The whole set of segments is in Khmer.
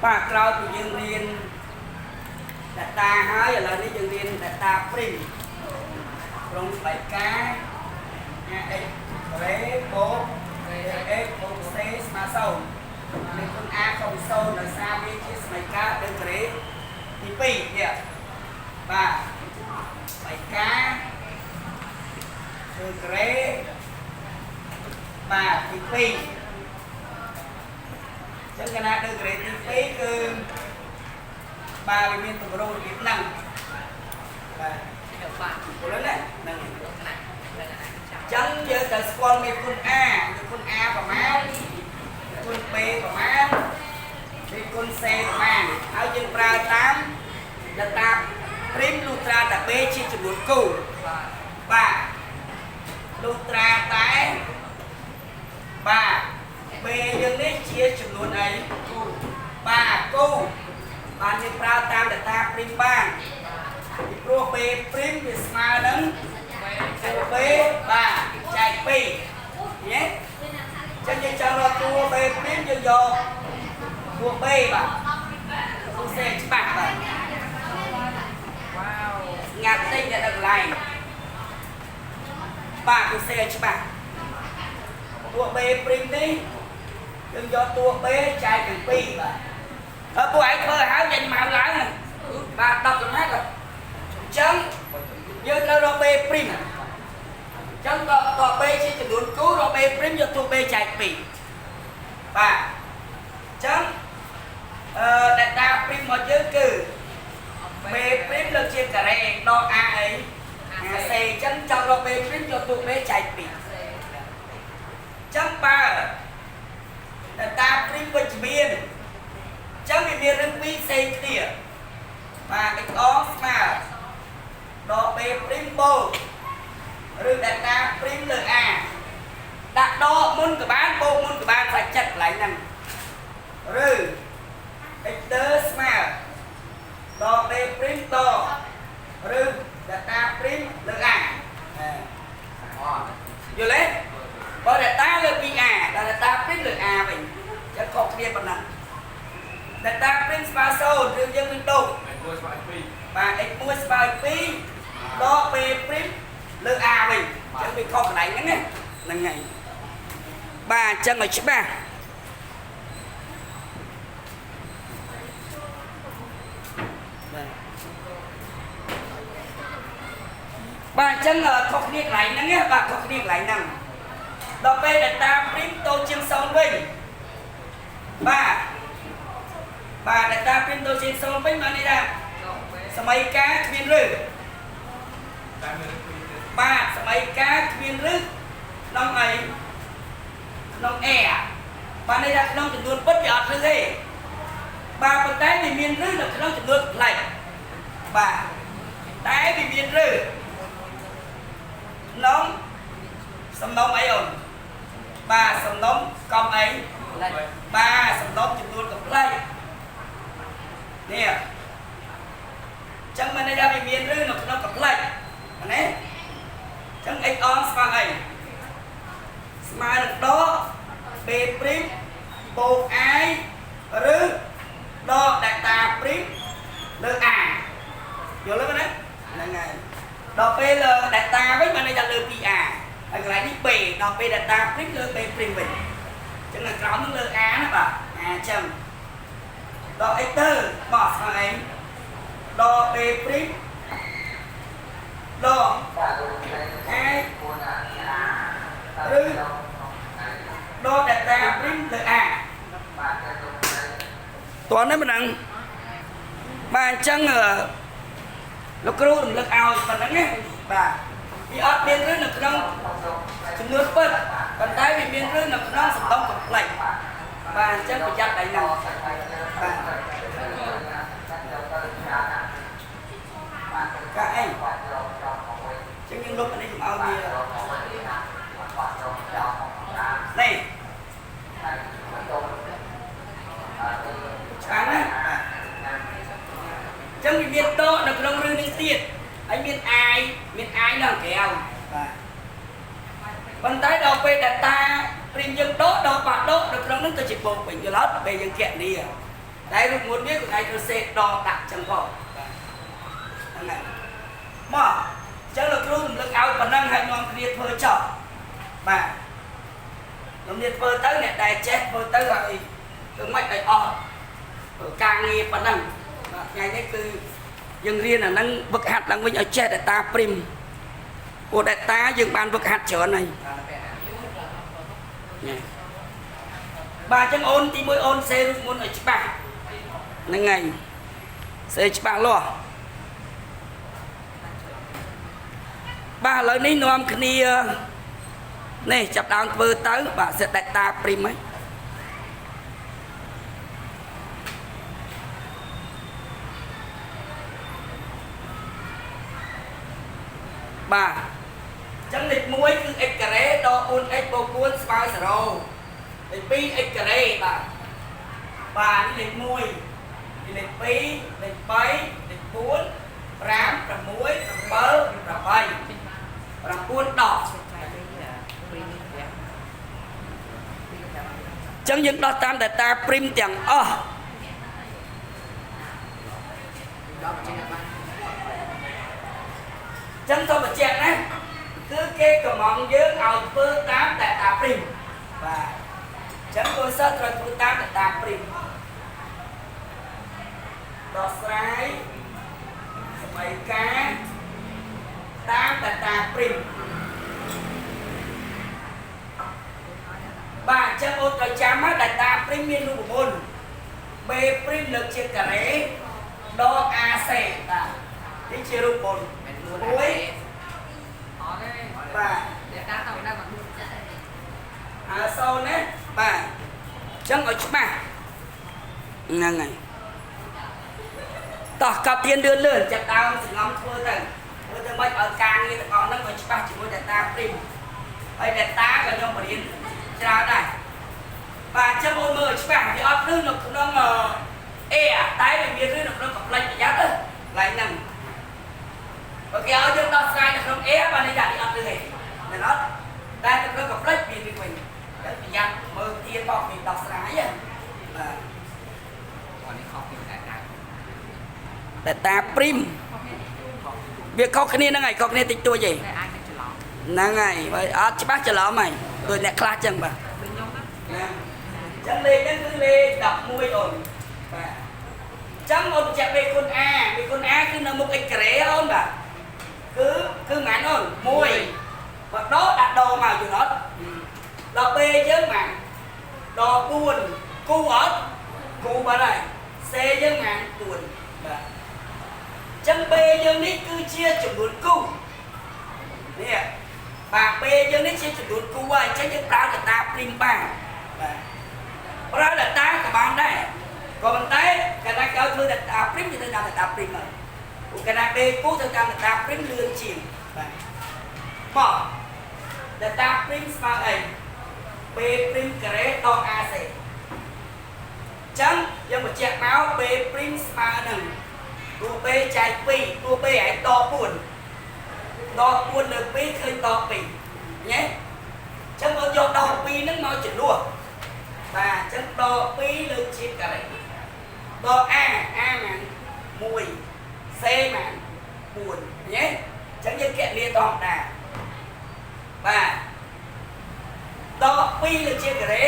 បាទក្រោយពីយើងរៀន delta ហើយឥឡូវនេះយើងរៀន delta prime ក្នុងសមីការ ax ការ៉េបូក ax បូក c ស្មើ0មានគុណ a ខុសពី0ដោយសារវាជាសមីការដឺក្រេទី2នេះបាទសមីការដឺក្រេបាទទី2ចឹងកាលណាដឺក្រេទី2គឺបាទវាមានទម្រង់របៀបហ្នឹងបាទ បាទ ព្រោះណាហ្នឹង ណាហ្នឹងណាចាំ ចឹងយើងត្រូវស្គាល់មេគុណ A មេគុណ A ប្រមាណមេគុណ B ប្រមាណមេគុណ C ប្រមាណហើយយើងប្រើតាម delta prime លុះត្រាតែ B ជាចំនួនគូ បាទ បាទលុះត្រាតែបាទ B យើងនេះជាចំនួនអី គូ បាទគូបានយើងប្រើតាម delta prime បានពីព្រោះ B prime វាស្មើនឹង B B បាទចែក2ញ៉េចឹងយើងចង់រកតួ B prime យើងយកតួ B បាទតួ C ច្បាស់បាទ វ៉ាវ ស្ងាត់តិចអ្នកដល់កន្លែងបាទតួ C ឲ្យច្បាស់តួ B prime នេះយើងយកតួ B ចែកទាំងពីរបាទហើយពួកឯងធ្វើឲ្យហើយញ៉ាំមកឡើងបាទ10លំហាត់អញ្ចឹងយើងត្រូវរក B prime ចឹងក៏ត B ជាចំនួនគូរក B prime យកតួ B ចែក2បាទចឹងអឺ delta prime របស់យើងគឺ B prime លើកជាការ៉េដក A អី AC ចឹងចង់រក B prime យកតួ B ចែក2ចឹងបើ delta prime វិជ្ជមានចឹងវាមានរឿងពីរផ្សេងគ្នាបាទ x អងស្មើដក B prime បូកឬ delta prime លើ A ដាក់ដកមុនក៏បានបូកមុនក៏បានសាច់ចិត្តកន្លែងហ្នឹងឬ x 2ស្មើដក b prime ដកឬ delta prime លើ A យល់ទេបើ delta លើ 2A ដល់ delta prime លើ A វិញចឹងខុសគ្នាប៉ុណ្ណា delta prime ស្មើ0ឬយើងនឹងដូក មួយស្មើពីរ បាទ x1 ស្មើ2ដក b prime លើ a វិញអញ្ចឹងវាខុសកន្លែងហ្នឹងណាហ្នឹងហើយបាទអញ្ចឹងឲ្យច្បាស់បាទបាទអញ្ចឹងខុសគ្នាកន្លែងហ្នឹងណាបាទខុសគ្នាកន្លែងហ្នឹងដល់ពេល delta prime តូចជាង0វិញបាទបាទ delta prime តូចជាង0វិញបានន័យថា ដក B សម័យកាលគ្មានឬ តែមានពីរទៀត បាទសម័យកាលគ្មានឬក្នុងអីក្នុង A បាទន័យថាក្នុងចំនួនពិតវាអត់ឬទេបាទប៉ុន្តែវាមានឬនៅក្នុងចំនួនប្លែកបាទតែវាមានឬក្នុងសំណុំអីអូនបាទសំណុំកំអីបាទសំណុំចំនួនកំប្លែកនេះចឹងមិនន័យថាវាមានឬនៅក្នុងកំប្លែកណាចឹង x អងស្មើអីស្មើនឹងដក b prime បូក i ឬដក delta prime លើ a យល់ទេណាហ្នឹងហើយដល់ពេលលើ delta វិញបានន័យថាលើ 2a ហើយកន្លែងនេះ b ដល់ពេល delta prime លើ b prime វិញចឹងនៅក្រោមហ្នឹងលើ a ណាបាទ a ចឹងដល់ x ទៅមកស្មើអីដក b prime ដក i ឬដក delta prime លើ a តោះនេះមិនដឹងបាទអញ្ចឹងអឺលោកគ្រូរំលឹកឲ្យប៉ុណ្្នឹងណាបាទវាអត់មានរឿងនៅក្នុងចំនួនពិតប៉ុន្តែវាមានរឿងនៅក្នុងសំដុំកំប្លែកបាទអញ្ចឹងប្រយ័ត្នដៃហ្នឹងបាទកាអីអញ្ចឹងយើងលុបអានេះកុំឲ្យវានេះឆ្ងាញ់ណាបាទអញ្ចឹងវាមានតនៅក្នុងរឿងនេះទៀតហើយមានអាយមានអាយនៅក្រៅបាទប៉ុន្តែដល់ពេល delta prime យើងដកដល់បាក់ដកនៅក្នុងនោះទៅជាបូកវិញយល់អត់ពេលយើងគណនា តែរូបមន្តវាក៏ឯងត្រូវសេដកដាក់ចឹងផងបាទហ្នឹងហើយមកចឹងលោកគ្រូរំលឹកឲ្យប៉ុណ្ណឹងហើយនាំគ្នាធ្វើចប់បាទនាំគ្នាធ្វើទៅអ្នកដែលចេះធ្វើទៅហើយធ្វើម៉េចឲ្យអស់ការងារប៉ុណ្ណឹងបាទថ្ងៃនេះគឺយើងរៀនអាហ្នឹងវឹកហាត់ឡើងវិញឲ្យចេះ delta prime ព្រោះ delta យើងបានវឹកហាត់ច្រើនហើយ ញ៉ែបាទអញ្ចឹងអូនទីមួយអូនសេរូបមុនឲ្យច្បាស់ហ្នឹងហើយសេច្បាស់លាស់បាទឥឡូវនេះនាំគ្នានេះចាប់ដើមធ្វើទៅបាទសេ delta prime ហ្នឹងបាទអញ្ចឹងលេខ1គឺ x ការ៉េដក 4x បូក4ស្មើ0លេខ2 x ការ៉េបាទបាទនេះលេខ1នេះលេខ2លេខ3លេខ4 5 6 7 8 9 10 ចែកវិញពីនេះប្រាំពីប្រាំ អញ្ចឹងយើងដោះតាម delta prime ទាំងអស់ ដល់ចេញបាន អញ្ចឹងសូមបញ្ជាក់ណាគឺគេកំងយើងឲ្យធ្វើតាម delta prime បាទអញ្ចឹងកូនសិស្សត្រូវធ្វើតាម delta prime ដោះស្រាយសម័យកាលតាម delta prime បាទអញ្ចឹងអូនត្រូវចាំណា delta prime មានរូបមន្ត B prime លើកជាការ៉េដក AC បាទនេះជារូបមន្ត មិន មួយ អត់ទេ បាទ តែតាមទៅដល់មក អើសូនណាបាទអញ្ចឹងឲ្យច្បាស់ហ្នឹងហើយតោះកប់ទៀនលឿនលឿនចាប់ដើមសង្ងំធ្វើទៅធ្វើទៅមិនឲ្យការងារទាំងអស់ហ្នឹងឲ្យច្បាស់ជាមួយ delta prime ហើយ delta ក៏ខ្ញុំបរៀនច្រើនដែរបាទអញ្ចឹងអូនមើលឲ្យច្បាស់វាអត់លឺនៅក្នុងអេតែវាមានលឺនៅក្នុងកំផ្លេចប្រយ័ត្នណាកន្លែងហ្នឹងបើគេឲ្យយើងដោះស្រាយនៅក្នុង A បាទនេះដាក់នេះអត់លឺទេមែនអត់តែនៅក្នុងកំផ្លេចវាលឺវិញតែប្រយ័ត្នមើលទៀនបោកវាដោះស្រាយណាបាទ អត់នេះខុសពីតែតាម delta prime វាខុសគ្នាហ្នឹងហើយខុសគ្នាតិចតួចឯង តែអាចនឹងច្រឡំ ហ្នឹងហើយបើអត់ច្បាស់ច្រឡំហើយដូចអ្នកខ្លះចឹងបាទ ដូចខ្ញុំណា ណាអញ្ចឹងលេខហ្នឹងគឺលេខ11អូនបាទអញ្ចឹងអូនបញ្ជាក់ B គុណ A B គុណ A គឺនៅមុខ x ការ៉េអូនបាទគឺគឺប៉ុន្មានអូន1បើដកដាក់ដមកយល់អត់ដល់ B យើងប៉ុន្មានដល់4គូអត់គូបាត់ហើយ C យើងប៉ុន្មាន4បាទអញ្ចឹង B យើងនេះគឺជាចំនួនគូនេះបាទ B យើងនេះជាចំនួនគូហើយអញ្ចឹងយើងប្រើ delta prime បានបាទប្រើ delta ក៏បានដែរក៏ប៉ុន្តែកាលណាគេឲ្យធ្វើ delta prime គេទៅតាម delta prime ហើយព្រោះកាលណា B គូទៅតាម delta prime លឿនជាងបាទមក delta prime ស្មើអី B prime ការ៉េដក AC អញ្ចឹងយើងបញ្ជាក់មក B prime ស្មើនឹងតួ B ចែក2តួ B ឯងដក4ដក4លើ2ឃើញដក2ញ៉េអញ្ចឹងបងយកដក2ហ្នឹងមកជំនួសបាទអញ្ចឹងដក2លើជាការ៉េដក A A ម៉ាន1 C ម៉ាន4ញ៉េអញ្ចឹងយើងគណនាធម្មតាបាទដក2លើជាការ៉េ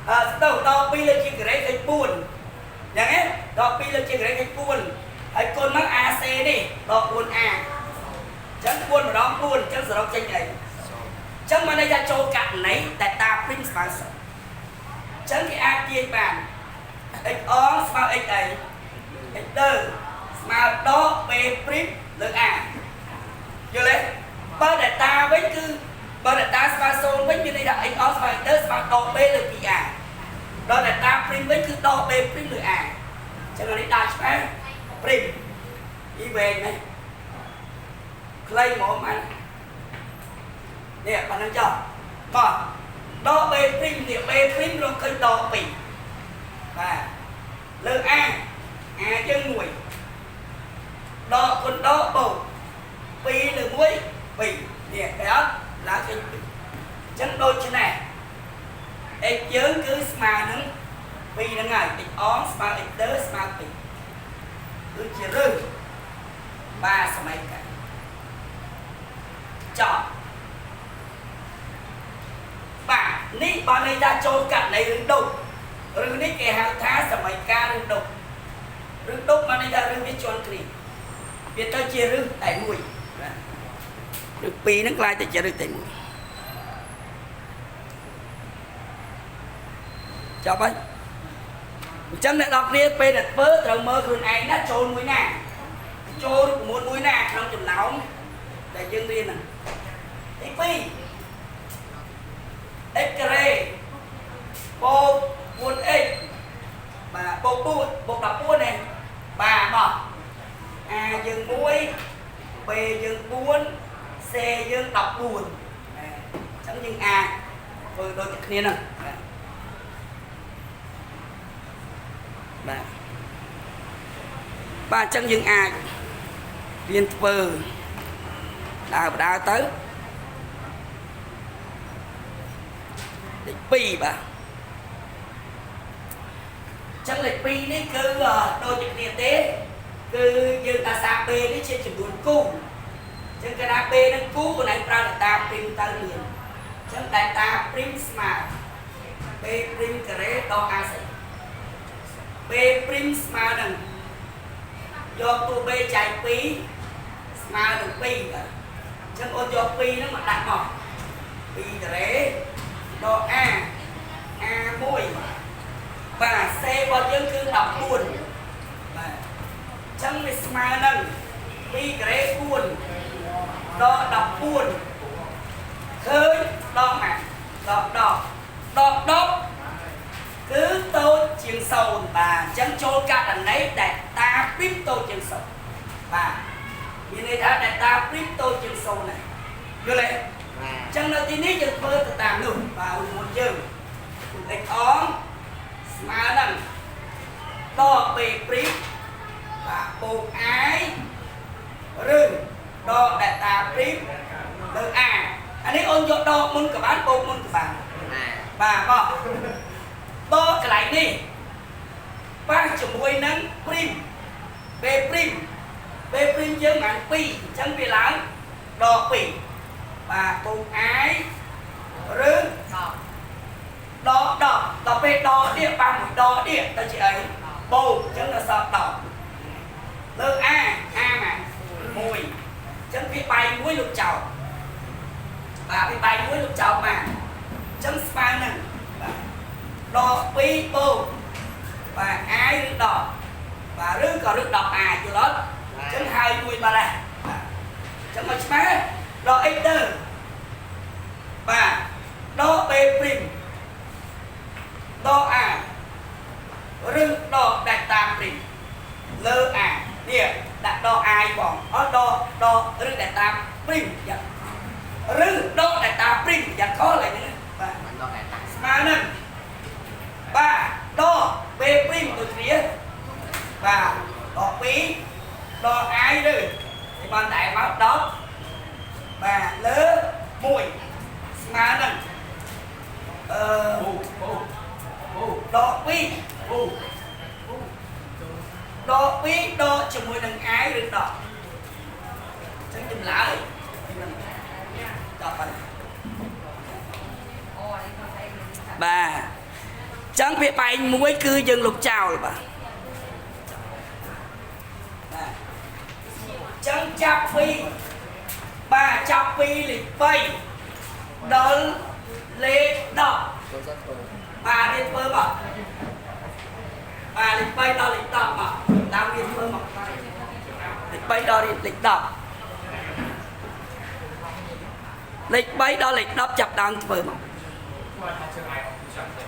អឺស្ទើដក2លើជាការ៉េឃើញ4យ៉ាងហ្នឹងដក2លើជាការ៉េឃើញ4ហើយគុណមក AC នេះដក 4A អញ្ចឹង4ម្ដង4អញ្ចឹងសរុបចេញអីអញ្ចឹងមកន័យថាចូលករណី delta prime ស្មើ0អញ្ចឹងគេអាចទាញបាន x អងស្មើ x អី x ទៅស្មើដក b prime លើ a យល់ទេបើ delta វិញគឺបើ delta ស្មើ0វិញមានន័យថា x អងស្មើ x ទៅស្មើដក b លើ 2a ដល់ delta prime វិញគឺដក b prime លើ a អញ្ចឹងអានេះដាក់ច្បាស់ prime អ៊ីវែងណាខ្លីហ្មងបាននេះប៉ុណ្្នឹងចុះបាទដក b prime នេះ b prime រកឃើញដក2បាទលើ a a យើង1ដកគុណដកបូក2លើ1 2នេះឃើញអត់ឡើងឃើញ2អញ្ចឹងដូច្នេះ x យើងគឺស្មើនឹង 2ហ្នឹងហើយ x អងស្មើ x 2ស្មើ2គឺជារឹសបាទសម័យកាលចប់បាទនេះបើន័យថាចូលករណីរឿងដុករឿងនេះគេហៅថាសម័យកាលរឿងដុករឿងដុកបានន័យថារឿងវាជាន់គ្នាវាទៅជារឿងតែមួយបាទរឿងពីរហ្នឹងក្លាយទៅជារឿងតែមួយចប់ហើយអញ្ចឹងអ្នកនរគ្នាពេលដែលធ្វើត្រូវមើលខ្លួនឯងណាចូលមួយណាចូលរូបមន្តមួយណាក្នុងចំណោមដែលយើងរៀនហ្នឹងទី2 x ការ៉េបូក 4x បាទបូក4បូក14នេះបាទមក a យើង1 b យើង4 c យើង14បាទអញ្ចឹងយើងអាចធ្វើដូចតែគ្នាហ្នឹងបាទបាទបាទអញ្ចឹងយើងអាចរៀនធ្វើដើរបដើទៅលេខ2បាទអញ្ចឹងលេខ2នេះគឺដូចជាគ្នាទេគឺយើងអាសា B នេះជាចំនួនគូអញ្ចឹងកាលណា B នឹងគូកន្លែងប្រើ data ព្រីមទៅមានអញ្ចឹង data ព្រីមស្មើ B ព្រីមការ៉េដក AC B ព្រីមស្មើនឹងយកតួ B ចែក2ស្មើនឹង2បាទអញ្ចឹងអូនយក2ហ្នឹងមកដាក់មក2ការ៉េដក A A1 បាទ C របស់យើងគឺ14បាទអញ្ចឹងវាស្មើនឹង2ការ៉េ4ដក14ឃើញដកមកដក10ដក10គឺតូចជាង0បាទអញ្ចឹងចូលករណីដែលតាព្រីមតូចជាង0បាទមានន័យថាដែលតាព្រីមតូចជាង0ណាយល់ទេ បាទ អញ្ចឹងនៅទីនេះយើងធ្វើទៅតាមនោះបាទឧទាហរណ៍យើង x អងស្មើនឹងដក b ព្រីមបាទបូក i ឬដក delta ព្រីមលើ a អានេះអូនយកដកមុនក៏បានបូកមុនក៏បាន បាទ បាទមកដកកន្លែងនេះប៉ះជាមួយនឹងព្រីម b ព្រីម b ព្រីមយើងបាន2អញ្ចឹងវាឡើងដក2បាទបូក i ឬ ដក ដក10ដល់ពេលដកនេះប៉ះមួយដកនេះទៅជាអីបូកអញ្ចឹងដល់សល់10លើ a a មក1អញ្ចឹងវាបែកមួយលុបចោលបាទវាបែកមួយលុបចោលមកអញ្ចឹងស្មើនឹងបាទដក2បូកបាទ i ឬ10បាទឬក៏ឬ10 a យល់អត់អញ្ចឹងហើយមួយបាត់ហើយបាទអញ្ចឹងមកឆ្មាដក x ទៅបាទដក b ព្រីមដក a ឬដក delta ព្រីមលើ a នេះដាក់ដក i បងអត់ដកដកឬ delta ព្រីមយ៉ាងឬដក delta ព្រីមយ៉ាងខុសឡើយហ្នឹងបាទ បានដកតែតា ស្មើនឹងបាទដក b ព្រីមដូចគ្នាបាទដក2ដក i ឬគេបានតែមក10បាទលើ1ស្មើនឹងអឺ ពូពូពូ ដក2 ពូ ដក2ដកជាមួយនឹង i ឬដកអញ្ចឹងចម្លើយដល់ប៉ុណ្ណេះ អូនេះគាត់អី បាទអញ្ចឹងវាបែងមួយគឺយើងលុបចោលបាទបាទអញ្ចឹងចាប់ពីបាទចាប់ពីលេខ3ដល់លេខ10 ចូលសិនធ្វើ បាទរៀនធ្វើមកបាទលេខ3ដល់លេខ10មកតាមរៀនធ្វើមកលេខ3ដល់លេខ10លេខ3ដល់លេខ10ចាប់ដើមធ្វើមក គាត់ថាជើងឯងអត់ចាំទេ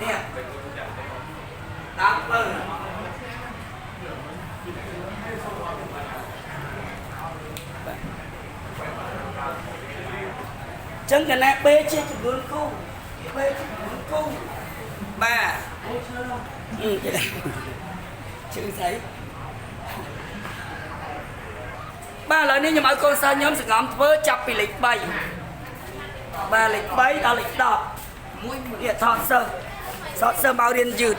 នេះ តែគាត់ចាំទេ ដើមធ្វើចឹងកណា B ជាចំនួនគូ B ជាចំនួនគូបាទអឺចេះជឿស្អីបាទឥឡូវនេះខ្ញុំឲ្យកូនសិស្សខ្ញុំសង្ងំធ្វើចាប់ពីលេខ3បាទលេខ3ដល់លេខ10 មួយមួយ នេះថតសិស្ស សតសើមករៀនយឺត